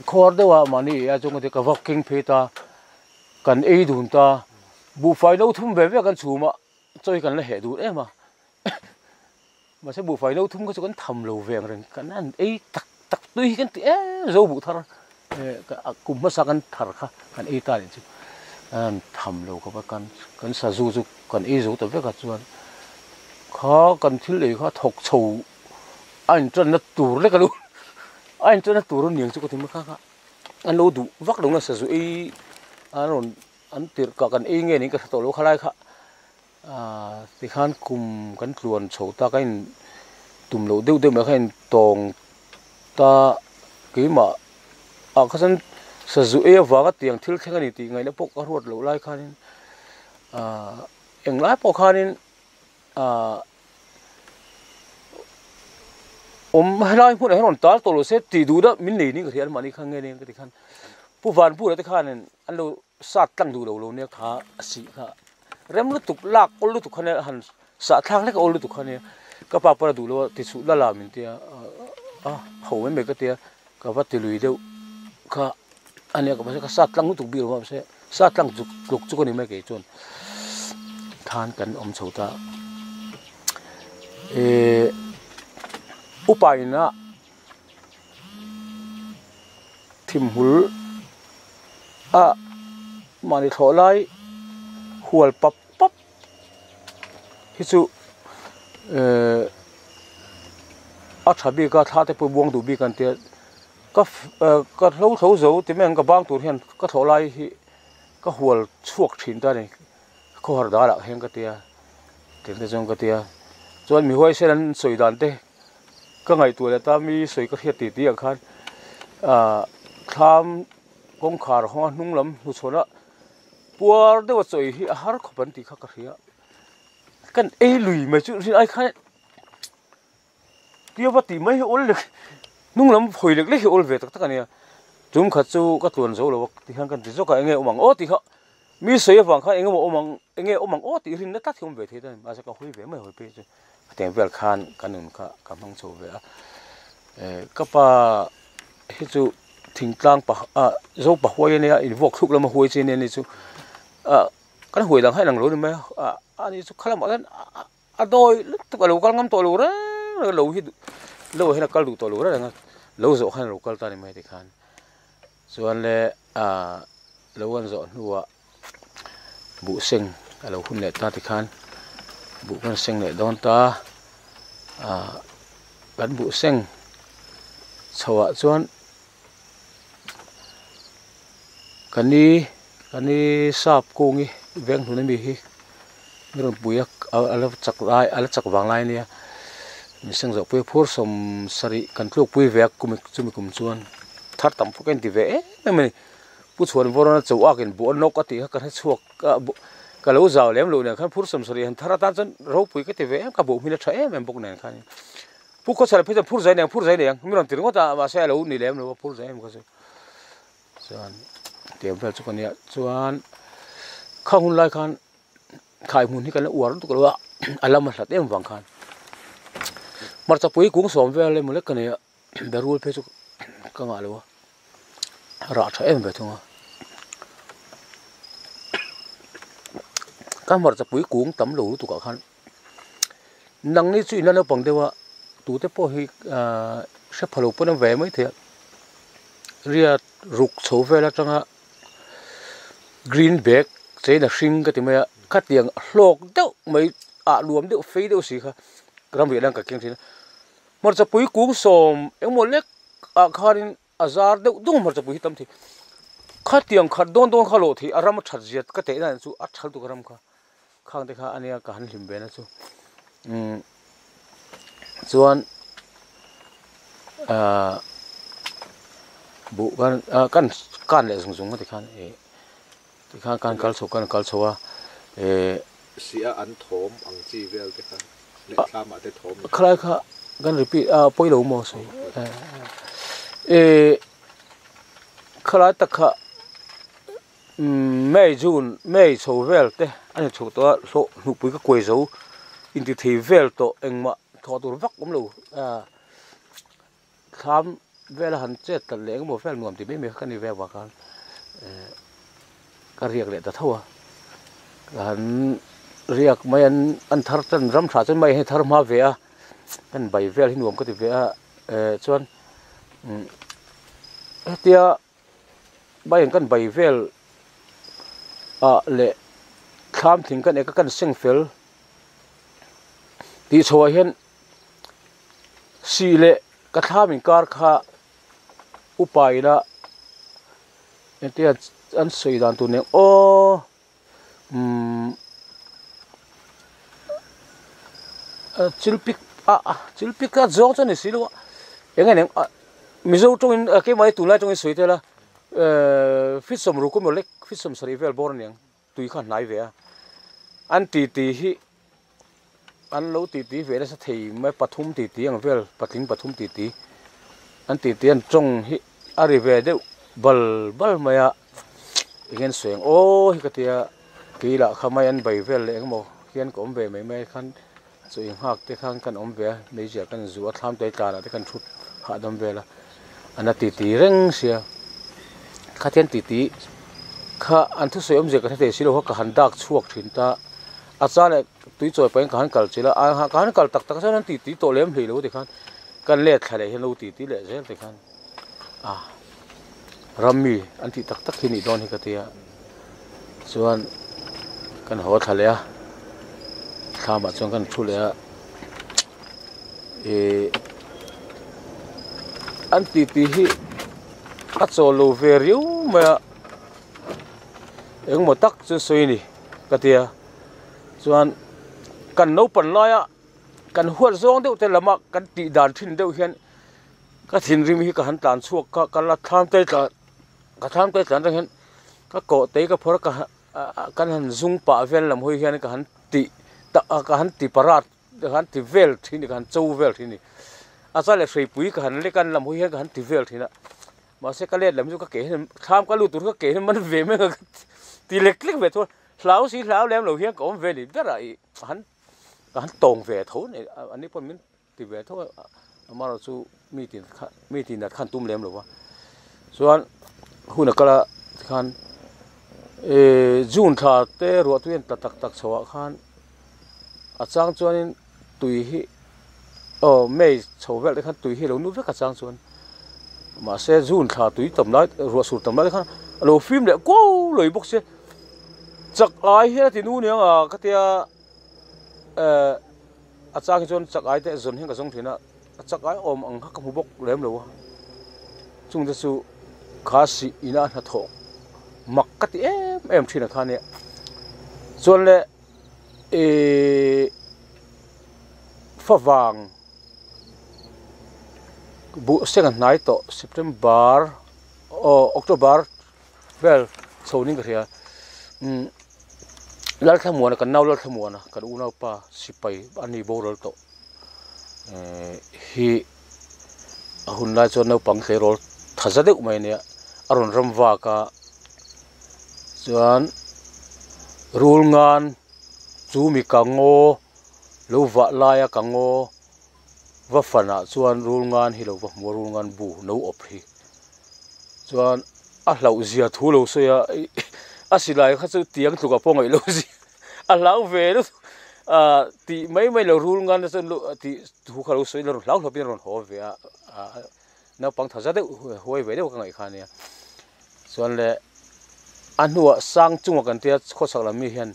khuar deuh a mahni ei a chuan ka va keng phei ta kan ei dun ta buhfai no thum ve ve kan chhum a chaw hi kan la heh dun em a mahse buhfai no thum kha chu kan tham lo ve ang reng kan han ei tak tak tui hi kan ti em zo buh thar kum hmasa kan thar kha kan ei ta nih chu an tham lo khawp a kan kan sazu chu kan ei zo ta vek a chuan kha kan thil ei kha thawk chho a intanna tur lek alo a intanna tur a niang chu ka ti mai kha kha an lo duh vak lo na sazu ei an rawn an tirh kah kan ei nge niin ka hre tawh lo khalai kha. Aaa tikhan kum kan tluan chho ta ka in tum loh deuh deuh mai kha in tawng ta keimah ah kha chuan sazu ei avanga tiang thil thleng a ni tih ngaihna pawh ka ruat loh lai khanin aaa englai pawh khanin aaa awm helai hmunah hian rawn tal tawh lo se tih duh deuh min nei niin ka hria a mahni khan nge nia ka ti khan Pu Vanpura te khanin an lo sat tlang duh lo lo nia kha a sih kha rem lutuk lak awl lutuk kha nia han sah thlak hlek awl lutuk kha nia ka pa pawh a duh lo a ti chhuh la la min tia a ho mai mai ka tia ka va ti lui deuh kha a nia ka sat tlang lutuk bik lo a mahse. Sa tlang chuk tluk chuk a ni mai kei chuan khan kan awm chho ta eh upa ina thimhul a mahni thlawh lai hual pap pap hi chu eh a tha bik a thla te pawh buang duh bik an tia. Ka ka hlo tho zo ti mai ang ka bang tur hian ka thlawh lai hi ka hual chhuak thin ta a ni khawhar dal ah hian ka tia tih te chuan ka tia chuan mi huaisen an sawi dan te ka ngaihtuah leh ta mi sawi ka hriat tih tih ah khan ah thlam kawngkhar hawnga hnung lam hnuchhawn a puar deuh a chawi hi a har khawp an tih kha ka hria kan ei lui mai chu rin ai khan. Tia va tih mai hi awl lek hnung lam hawi lek lek hi awl ve tak tak a nia. Tum khat chu ka tluan zo lo a ti hian kan ti zawk a enge awm ang aw tih kha mi sawi avang khan enge maw awm ang enge awm ang aw tih rinna tlat hi awm ve thei ta a ni mahse ka hawi ve mai hawi phei chu hetiang vel khan ka nun kha ka hmang chho ve a eh ka pa hi chu thingtlang pa ah zo pa huai a nia invuak thluk lama huai chi a nia ni chu ah kan huai dang kha inang lo a ni mai a ani chu khalamah hian A dawi lutuk a lo kal ngam tawh lo reng reng a lo hi lo hian a kal duh tawh lo reng reng a lo zawh khan a lo kal ta a ni mai tikhan chuan le ah lo an zawh hnuah buh seng a lo hun leh ta tikhan buh kan seng leh dawn ta ah kan buh seng chhoah chuan ka ni ka ni sap kung hi veng hnun ami hi mi rawn pui a a la chak lai a la chak vang lai ania mi seng zawh pui a phur sawm sarih kan tluk pui ve a kum chumi kum chuan thar tam pawh ka inti ve em em a ni pu chhuan vawrana cho ak in buh a nawk a tih kha ka hre chhuak a ka lo zau lem loh nen khan phur sawm sarih han thar atan chuan ropui ka ti ve em ka buh hmin a tha em em bawk nen khan. Pu Khawchhara phei chuan phur zai nei ang, phur zai nei ang, mi rawn ti ringawt a, mahse a lo ni lem lo a, phur zai em kha chu. Chuan tiang vel chu ka nia, chuan kha hun lai khan khai hmun hi kan la uar lutuk lo a, a lam a hlat em vang khan. Hmarcha pui kung sawm vel emaw lek ka nei a, berul phei chu ka ngah lo a, rah tha em ve thung a. Ka hmarcha pui kung tam lo lutuk ah khan. Nangni chu inla naupang deuh a, tute pawh hi ahh hre pha lo pawn a ve mai thei a, riat ruk chho vel atanga green bag cheina hring ka ti mai a, khatiang hlawk deuh mai ah luam deuh fei deuh si kha ramriah hian ka keng thin a, hmarcha pui kung sawm engemaw lek ah khanin a zar deuh deuh hmarcha pui hi tam thei khatiang khat dawn dawn kha lawh theih a ram a that zia ka teh dan chu a thal tuk a ram kha khang te kha ania ka han hlim ve na chu umm chuan ahh buh kan ah kan kan leh zung zung a tikhan ih tikhan kan kal chho kan kal chho a eh Sia an thawm ang chi vel te kha leh thlam ah te thawm Khalai kha kan repeat a pawi lo maw sawi eh khalai tak kha May June May chho vel te a ni chho tawh a hlawh hnupui ka kuai zo inti thei vel tawh engmah thawh tur vak awm lo thlam vela han chet tlat leh engemaw vel nuam ti mai mai kha ka ni ve avang khan eh ka riak leh ta tho a ka han riak mai an an thar tan ram tha chuan mai hi thar hma ve a kan bai vel hi nuam ka ti ve a eh chuan umm hetia mai kan bai vel ah leh thlam thing kan ek a kan seng fel tih chhoah hian. Sih leh ka thlam inkar kha upa ila engtia an sawi dan tur nen aw umm chilpik a chilpik a zawng chu a ni si lo a eng nge eng mizo tawngin keimah hi tunlai tawngin sawi tel a ehh feet sawmruk emaw lek feet sawmsarih vel bawr a ni ang. tui kha hnai ve a an titi hi an lo titi ve nasa thei mai pathum titi ang vel patling pathum titi an titi an tawng hi a ri ve deuh bal bal mai a eng nge an sawi ang aw hi ka tia kei lah kha mai an bai vel leh engemaw hian ka awm ve mai mai khan chu inghak te khan kan awm ve a meizial kan zu a thlam te tlanah te kan thut hahdam vel a an la titi reng sia khatiang titi. Kha an thusawi awmzia ka hre thei si lo kha ka han dak chhuak thin ta. A cha leh tui chawi pahin ka han kal chilh a, ka han kal tak tak chuan an titi tawh lem hlei lo tikhan kan let thla leh hian lo titi leh zel tikhan a rammi an tih tak tak hi nih dawn hi ka tia. Chuan kan haw thla leh a, thlamah chuan kan thu leh a, ih an titi hi a chawl lo ve riau mai a. Engmaw tak chu sawi a ni ka ti a, chuan kan naupang laia kan huat zawng deuh te lama kan tih dan thin deuh hian ka thinrim hi ka han tlan chhuak kha ka la thlam te tlan ka thlam te tlan atang hian ka kawh te ka phawrh a ka kan han zung pah vel lam hawi hian ka han tih ka han ti parat ka han ti vel thin a ni ka han cho vel thin a ni a chuan leh hreipui ka han lek a lam hawi hian ka han ti vel thin a. Mahse ka let lam chu ka ke hian thlam ka lut tur ka ke hian man ve mai ka ti lek lek ve chuan hlau si hlau lem lo hian ka awm ve ni ber a ih han ka han tawng ve tho ni a ni pawh min ti ve tho a amaherawh chu mi tin kha mi tin nat khan tum lem lo va chuan hun a kal a tikhan ehh June thla te ruah tui an tla tak tak chho ah khan a chang chuanin tui hi aw May chho vel te khan tui hi a lo nu vek a chang chuan mahse June thla tui tam lai ruah sur tam lai te khan a lo fim leh kuau lawih bawk se chak ai hian a ti nu aniang a ka tia eh a chang hi chuan chak ai te zawn hian ka zawng thin a a chak ai awm ang kha ka hmu bawk lem lo a chung te chu kha sih ina hnathawh mak ka ti em em thin a kha nia chuan le. Ihh favang buh seng a hnai tawh September aw October vel chho niin ka hria umm Lalthlamuana kan nau Lalthlamuana kan unaupa sipai a ni boral tawh ehh hi a hun lai chuan naupang tleirawl tha za deuh mai a nia a rawn ram vak a. Chuan rul ngan chu mi ka ngaw lo vah laia ka ngaw va fanah chuan rul ngan hi lo va hmu a rul ngan bu no awp hi chuan a hlauh zia thu lo sawi a a silai kha chu tiang tluk ah pawh ngaih loh zia a hlau ve lutuk ah tih mai mai lo rul ngan te chuan tih thu kha lo sawi ila hlau hlawp in a rawn haw ve a naupang tha za deuh huai ve deuh ka ngaih kha a nia. Chuan leh a hnuah sang chunga kan tia khawchhak lam mi hian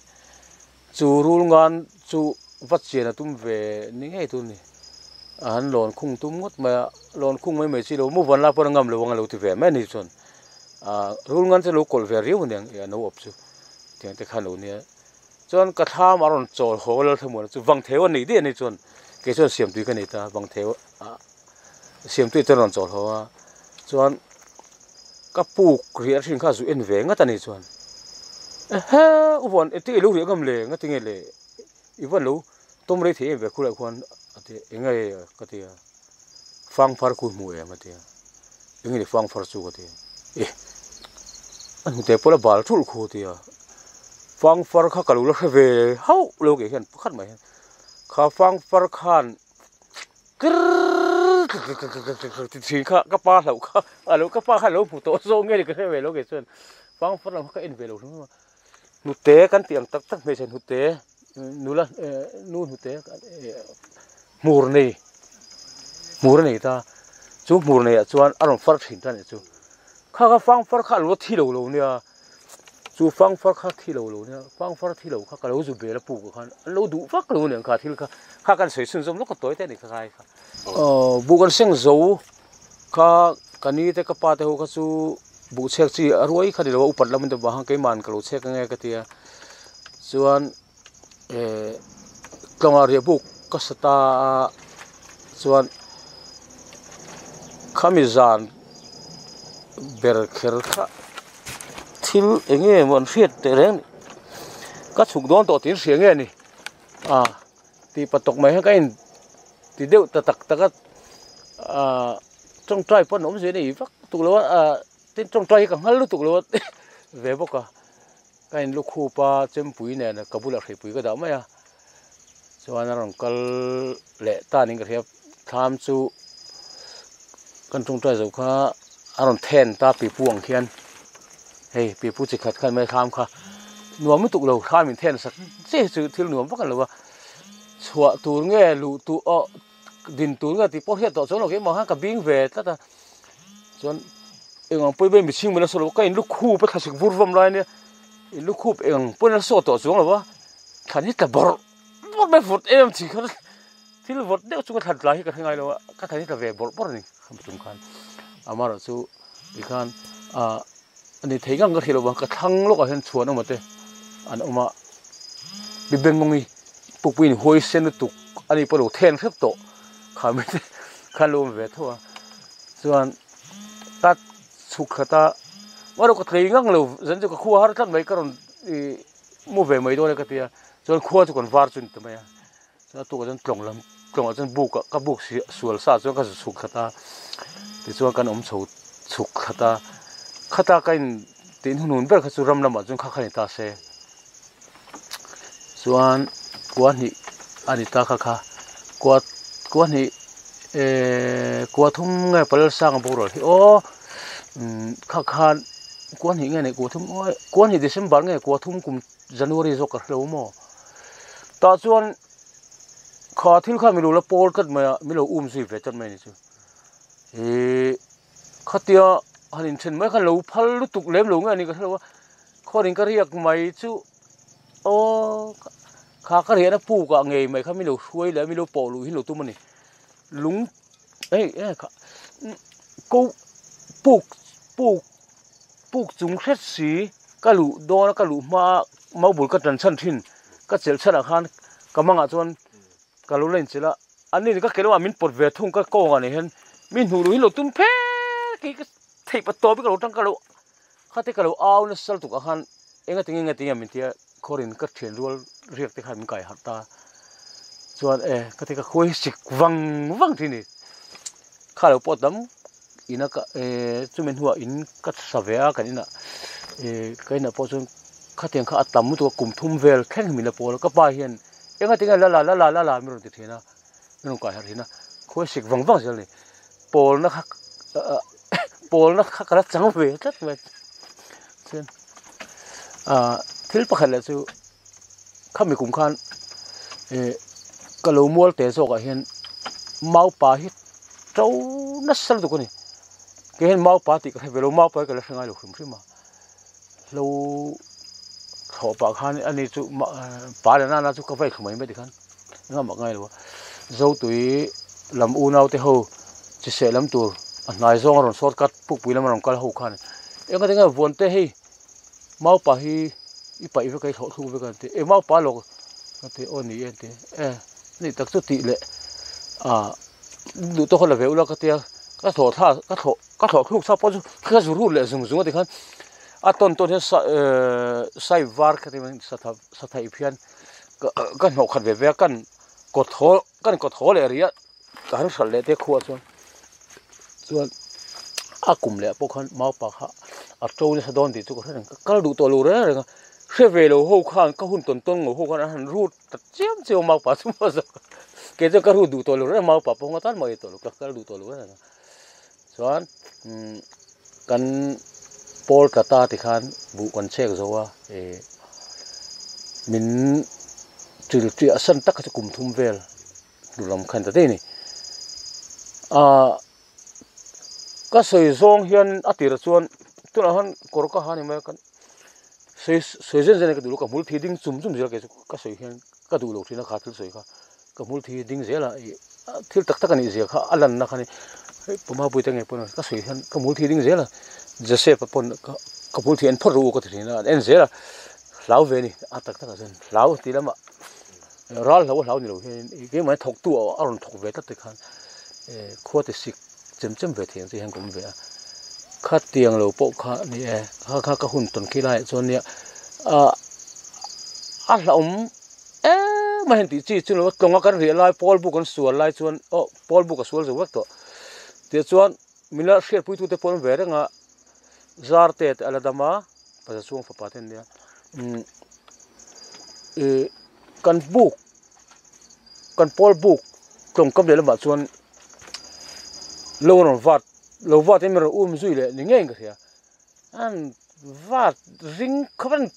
chu rul ngan chu va chian a tum ve ni ngei tur a ni. A han lawn khung tum ngawt mai a, lawn khung mai mai chi lo mu van lai pawh a ngam lo ang a lo ti ve mai a ni chuan ah rul ngan chu a lo kawlh ve riau a niang ih a no awp chu tiang te kha a lo nia. Chuan ka thlam a rawn chawl haw a Lalthlamuana chu vang theu a nei daih a ni chuan kei chuan siamtui ka nei ta vang theu ah siamtui chuan a rawn chawl haw a chuan. Ka puk riah thin kha zu en ve ngat a ni chuan ehe u vawn eti ilo riah ngam le nga tinge le i vawn lo tawm rei thei em ve khulai khuan a ti eng nge ka ti a fang far khu hmu em a ti a eng nge ni fang far chu ka ti a eh a hnute pawh la bal thulh khu a ti a fang far kha ka lo la hre ve hauh lo ke hian pakhat mai hian kha fang far khan. Ti thin kha ka pa hlauh kha a lo ka pa kha a lo hmu tawh zawk nge ni ka hre ve lo kei chuan fang far lam kha ka en ve lo hrim hrim a hnute kan tih ang tak tak hmeichhe hnute nula eh nu hnute hmur nei hmur a nei ta chu hmur nei ah chuan a rawn far thin ta a nih chu kha kha fang far kha a lo thi lo lo nia. Chu fangfar kha thi lo lo nia, fangfar thi lo kha ka lo zu bel a puk ah khan an lo duh vak lo aniang kha thil kha, kha kan sawi chhun zawm lawk a tawi te a ni kha khai kha. Aw buh kan seng zo kha ka ni te ka pa te ho kha chu buh chhek chi a ruai kha ni lo a upat lam an ti vang khan keimah ka lo chhek ange ka tia chuan eh tlawngah riah buk ka sa ta a chuan khami zan ber kher kha thil eng nge maw an hriat teh reng ni ka chhuk dawn tawh tih an hria nge ni a tih pa tawk mai hian ka in ti deuh ta tak tak a ah tawngtai pawh an awm zui a ni vak tuk lo a ah tin tawngtai hi ka nghal lutuk lo a ve bawk a. Ka in lukhup a chempui nen ka bulah hreipui ka dah mai a chuan a rawn kal leh ta niin ka hria thlam chu kan tawngtai zo kha a rawn then ta pipu ang khian. Hei pipu chi khat khan mai thlam kha nuam lutuk lo thlam in then sak che chu thil nuam vak a ni lo a, chhuah tur nge luh tur aw din tur nge tih pawh hriat tawh chuan lo keimah khan ka bing ve tlat a, chuan eng ang pawhin mihring mila saw lo ka in lukhup a thlasik vur vawm lai ania in lukhup eng ang pawhin a saw tawh chuang lo a, thlan hi tla bawrh bawrh mai vawt em chi kha thil vawt deuh chu ka thlan tlai hi ka hre ngai lo a, ka thlan hi tla ve bawrh bawrh a ni khami tum khan amaherawhchu tikhan ah. Ani thei ngang ka hrilh lo vang ka thlang lawkah hian chhuan awm ate an awm a mi bengawng hi pukpui in huai sen lutuk ani pawh lo then hrep tawh kha mi te khan lo awm ve tho a chuan ka chhuk khat a erawh ka tlei ngang lo zan chu ka khua har tlat mai ka rawn ih mu ve mai dawn e ka ti a chuan khua chu kan var chu a ni ta mai a chuan a tukah chuan tlawng lam tlawngah chuan buk ah ka buk sual sa chuan ka zu chhuk khat a tichuan kan awm chho chhuk khat a khata ka in tih hnuhnun ber kha chu ram lamah chuan kha kha ni ta se chuan kua hnih a ni ta kha kha kua kua hnih ehh kua thum nge pal sang boral hi aw umm kha khan kua hnih nge ni kua thum kua hnih December nge kua thum kum January zawk ka hrelo maw? Tah chuan kha thil kha milo la pawl tlat mai a, milo um zui ve tlat mai a ni chu. Ihh khatia han inthen mai khan lo phal lutuk lem lo nge a ni ka hrelo a, khaw ka riak mai chu aw kha ka riahna puk ah ngei mai kha milo hruai leh a milo pawh luh hi lo tum a ni. Lung ei e kha ko puk puk puk chung hret si ka luh dawn a ka luh hma a mau bul ka tan chhan thin ka chelh chhan ah khan ka mangah chuan ka lo la inchilh a an ni ka ke lamah min pawt ve thung ka kawngah nih hian mi hnuh luh hi lo tum phet kei ka theih pa tawp hi ka lo tang ka lo khate ka lo au nasa lutuk ah khan enga tinge enga tinge min tia khawrin ka thian rual riak te khan min kai harh ta chuan e ka ti ka khuai sik vang vang thin a ni kha lo pawh tam. Ina ka eh chumi hnuah in ka sa ve a kan inah eh ka inah pawh chuan khatiang kha a tam lutuk a kum thum vel thleng hi min la pawl a ka pa hian enga tinge la la la la la la min rawn ti thin a min rawn kai harh thin a khawi sik vang vang zel a ni pawlna kha pawlna kha ka la chang ve tlat mai chuan ah thil pakhat leh chu khami kum khan eh ka lo mual teh zawkah hian maupa hi to nasa lutuk a ni kei hian maupa tih ka hre ve lo maupa hi ka la hre ngai lo hrim hrim a hlo thlawh pah khan ani chu pa leh nana chu ka vai thlu mai mai tikhan engah mah ngai lo a zotui lam unau te ho chi seh lam tur a hnai zawng a rawn short cut pukpui lam a rawn kal ho khan eng eng enge vuan te hei. Maupa hi i paih vek a i thlawh thluk vek a an ti e maupa lawk ka ti aw ni e an ti e ni tak chu tih leh ah duh tawk a la ve ula ka tia ka thlawh thla ka thlawh ka thlawh thluk sa pawh chu ka zu rut leh zung zung a tikhan a tawn tawn hian sa ehh sai var ka ti mai satha satha ip hian ka ka hnawh khat ve ve a kan kawt haw kan kawt haw leh rih a ka han hralh leh te khuah chuan chuan a kum leh pawh khan maupa kha a to nasa dawn tih chu ka hre reng ka kal duh tawh lo reng reng a hre ve lo ho khan ka hun tawn tawn ngo ho khan an han rut ta chiam chiam a maupa chu maw zawk kei chuan ka rut duh tawh lo reng maupa pawh nga tan mah ei tawh lo ka kal duh tawh lo reng reng a chuan umm kan pawl tla ta tikhan buh kan chek zo a ih min ṭil ṭiah san tak kha chu kum thum vel. Hnu lam khan ta daih a ni. Ahh ka sawi zawng hian a tirah chuan tunah hian kawr ka ha ni mai a kan sawi sawi zen zen a ka duh lo ka hmul thi ding chum chum zel kei chu ka sawi hian ka duh lo thin a kha thil sawi kha ka hmul thi ding zel a ih thil tak tak a nih zia kha a lanna kha a ni hei puma pui te ngei pawh ka sawi hian ka hmul thi ding zel a Joseph a pawn ka ka hmul thi en phawt rawh u ka ti thin a an en zel a hlau ve a ni a tak takah chuan hlau tih lamah. Ral hlo a hlau ni lo hian keimah hi thawktu a rawn thawk ve tlat te khan khua ti sik chem chem ve thei ang che hian ka awm ve a, khatiang lo pawh kha ni e, kha kha ka hun tawn khi laiah chuan nia ah a hlauhawm em a heng tih chi chu lo tlawnga kan riah lai pawl buk an sual lai chuan aw pawl buk a sual zo vek tawh tih chuan min la hriatpui tute pawh an ve reng a zar te a la dam a paza chhung fapa te an nia umm ih. Kan buk kan pawl buk tlawngkam leh lamah chuan lo rawn vat lo vat in rawn um zui leh ni ngei in ka hria an Vat ring khawp an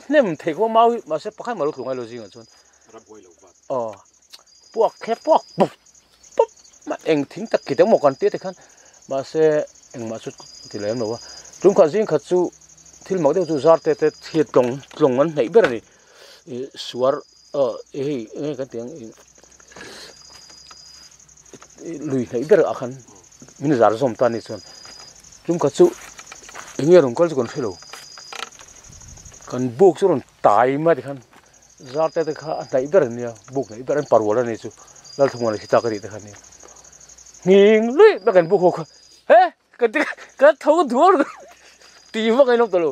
hnem thei khawp a mau hi mahse pakhat mah lo tlu ngai lo zingah chuan aw puak khe puak pup pup mai eng thing tak ki deuh maw kan tia tikhan mahse engmah chu ti lem lo a tum khat zing khat chu thil mak deuh chu zar te te thil tlawng tlawng an hnaih ber a ni ih suar aw hei enge kan tih ang ih lui hnaih ber ah khan min zar zawm ta a ni chuan tum khat chu eng nge rawn kal chu kan hre lo kan buk chu rawn tai mai tikhan zar te te kha a hnaih ber ania buk hnaih ber an parual a ni chu Lalthumana khi tak a nih te kha ania nghing luih mai kan buk ho kha he Ka ti ka tho duar ti vak ain awm ta lo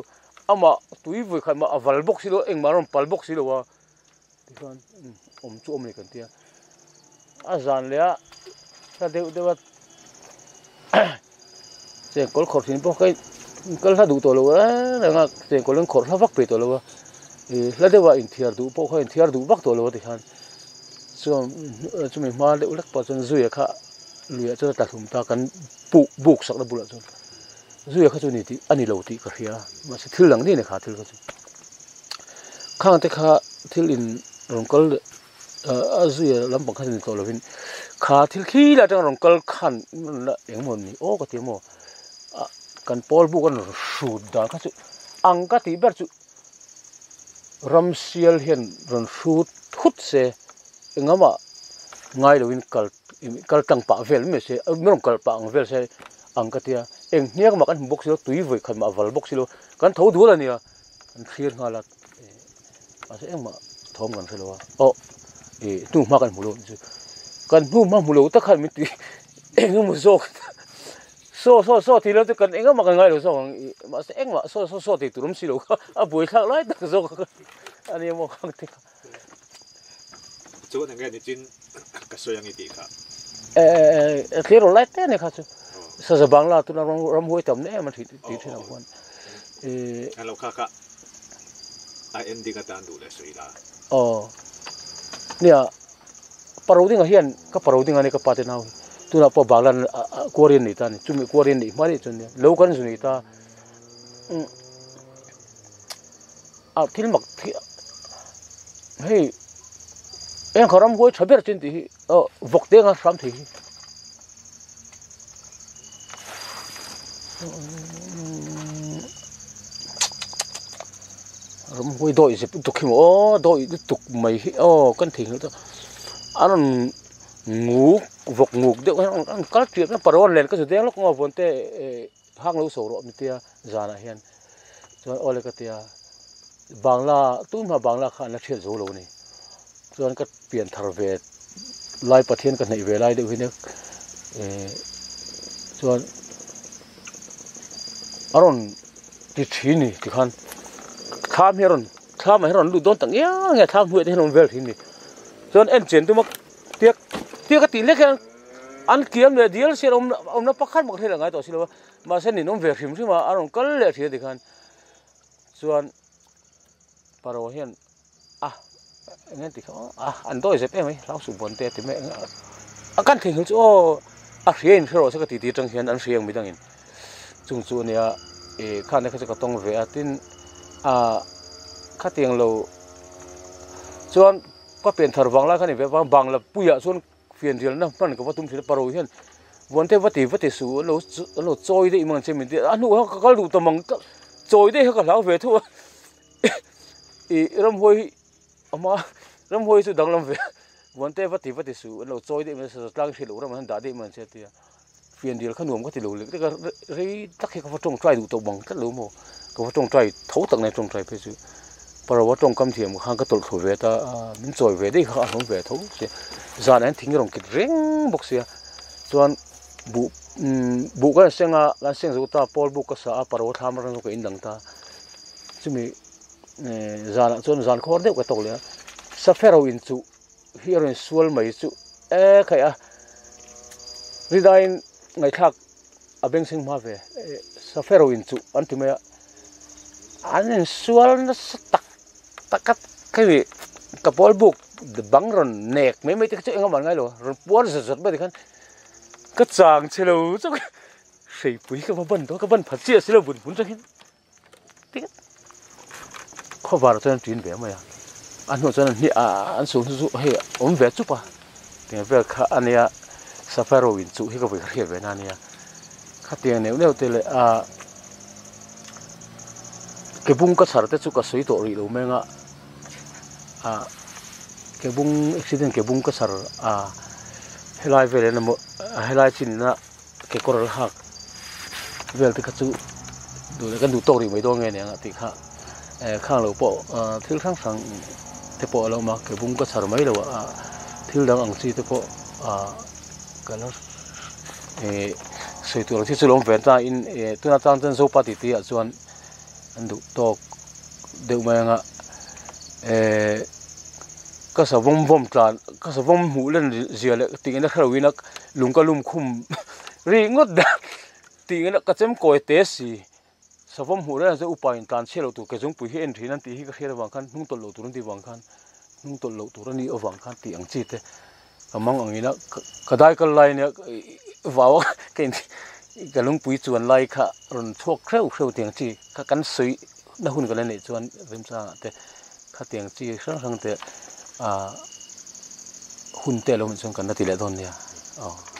amah tui vawi khat mah a val bawk si lo engmah a rawn pal bawk si lo a tichuan awm chu awm a ni kan tia a zan leh a hla deuh deuh a chengkawl khawrh thin pawh kha kal hla duh tawh lo reng reng a chengkawl in khawrh hla vak peih tawh lo a ih hla deuh a inthiar duh pawh kha inthiar duh vak tawh lo a tikhan chuan chumi hma deuh hlek pawh chuan zuia kha luiah chuan a tla hlum ta kan. Puk buk sakna bulah chuan zuia kha chu ni tih a ni lo tih ka hria mahse thil dang daih a ni kha thil kha chu khang te kha thil in rawn kal a zuia lampang kha ni tawh lovin kha thil khi lai atanga rawn kal khan engemaw ni aw ka ti emaw ah kan pawl buk a rawn hrut dan kha chu ang ka tih ber chu ramsial hian rawn hrut thut se engahmah ngai lovin kal. Kal tlang pah vel mai se min rawn kal pah ang vel se ang ka tia eng hniak mah kan hmu bawk si lo tui vawi khat mah a val bawk si lo kan tho dual a nia kan thlir nghal a mahse engmah thawm kan hre lo a aw ih hnu hma kan hmu lo chu kan hnu hma hmu lo tak khan min ti eng emaw zawk saw saw saw tih lo chu kan engemaw kan ngai lo zawk ang ih mahse engmah saw saw saw tih tur awm si lo kha a buaithlak lai tak zawk a nia maw khang te kha. Chuan enge ni chin ka sawi ang i tih kha. Eh thlir rawh lai te ani kha chu. Saza Bangla tuna ram ramhuai tam na em a tih tih thin ang khuan. Eh Hello kha kha a ending atan duh leh sawi la. Aw nia paro dingah hian ka paro dingah nia ka pa te nau hi tunah pawh Bangla kuarin nei ta a ni chumi kuarin neih hma daih chuan nia lo kan zu nei ta A thil mak hi hei eng kha ramhuai tha ber chin tih hi aw vawk te anga hram thei hi ramhuai dawi zep lutuk hi maw aw dawi lutuk mai hi aw kan theihnghilh ta a rawn nguk vawk nguk deuh hian a rawn kal ṭiak a parawn len ka zu deng lawk ang a vawn te eh hang lo so rawh mi tia zanah hian. Chuan awle ka tia Bangla tunhma Bangla kha an la thiat zo lo a ni. Chuan ka pian thar ve lai Pathian ka hnaih ve lai deuh hi nia eh chuan a rawn ti thin ni tikhan thlam hi a rawn thlam ah hian a rawn lut dawn tak ngial nge thlam hnuaiah te hian a rawn vel thin ni. Chuan en chen tuma tiak tiak a tih lek hian an kiam leh dial sial awm awmna pakhat mak hriat a ngai tawh si lo a. Mahse nin awm ve hrim hrim a, a rawn kal leh thin a tikhan chuan paro hian a eng nge tikha aw a an dawi zep em mai hlau suh buan te a ti mai a kan theihnghilh chu aw a hria in hre rawh se ka titi atang hian an hria ang midangin chung chu ania ih khan te kha chu ka tawng ve a tin ah khatiang lo chuan ka pian thar vang lai kha ni ve vang bangla puiah chuan. Fianrialna hman ka va tum thin a paro hian vuan te va ti va ti suh an lo an lo chawi daih mang che min ti a a hnuah ka kal duh ta mang ta chawi daih kha ka hlau ve thung a ih ramhuai hi a hma ramhuai hi chu danglam ve vuan te va ti va ti suh an lo chawi daih mai sa tlang hrilh loh ramah hian dah daih mang che a ti a fianrial kha nuam ka ti lo lek lek a rei tak hi ka va tawngtai duh tawh bang tlat lo maw ka va tawngtai tho tak nai tawngtai phei chu paro a tawngkam thiam khan ka tawlh thlu ve ta a min chawi ve daih kha a hlawm ve tho sia zan ah hian thing rawn kit reng bawk sia chuan buh umm buh kan seng a kan seng zo ta pawl buk ka sa a paro thlam atang chuan ka indang ta chumi eh zanah chuan zan khawr deuh ka tawk leh a safero in chuh hi a rawn sual mai chu e khaih a ridaiin ngaihthlak a beng seng hma ve safero in chuh an ti mai a an insual nasa tak tak a hemi ka pawl buk bang rawn nek mai mai te kha chu engemaw an ngai lo a rawn puar zawt zawt mai tikhan ka chang chhe lo chauh a hreipui ka va ban dawn ka ban phat chiah si lo bun hmun atang hian. Tiat khawvar chuan an ṭin ve mai a, a hnuah chuan an hnih an sul hnu chu hei a awm ve chup a, tiang vel kha a nia Safaro in chuh hi ka vawi kha hriat ve na a nia, khatiang neuh neuh te leh a ke bung ka chhar te chu ka sawi tawh rih lo mai anga a ke bung accident ke bung ka chhar a helai velah hian emaw helai chinna. Kekawr al hak vel te kha chu duh leh kan duh tawk rih mai dawn nge nia tih kha eh khang lo pawh ah thil hrang hrang te pawh a lo awm a ke bung ka chhar mai lo a thil dang ang chi te pawh ah ka la eh sawi tur ang chi chu lo awm ve ta in eh tuna tang chuan zopa tih tih ah chuan an duh tawk deuh mai anga eh ka savawm vawm tlan ka savawm hmuh len zia leh tih ngaihna hrelo in a lung ka lum khum ri ngawt dah tih ngaihna ka chem kawi te si savawm hmuh reng chu upa in tlan chhiat loh tur ke zungpui hi en thin an tih hi ka hriat avang khan hnung tawlh loh tur an tih vang khan hnung tawlh loh tur a nih avang khan tih ang chi te ka mang ang ina ka dai kal lai nia vau a ka in ka lungpui chuan lai kha rawn chhuak hreuh hreuh tiang chi kha kan sawi na hun kan la neih chuan remchangah te khatiang chi hrang hrang te ah hun te a lo nih chuan kan la ti leh dawn nia aw.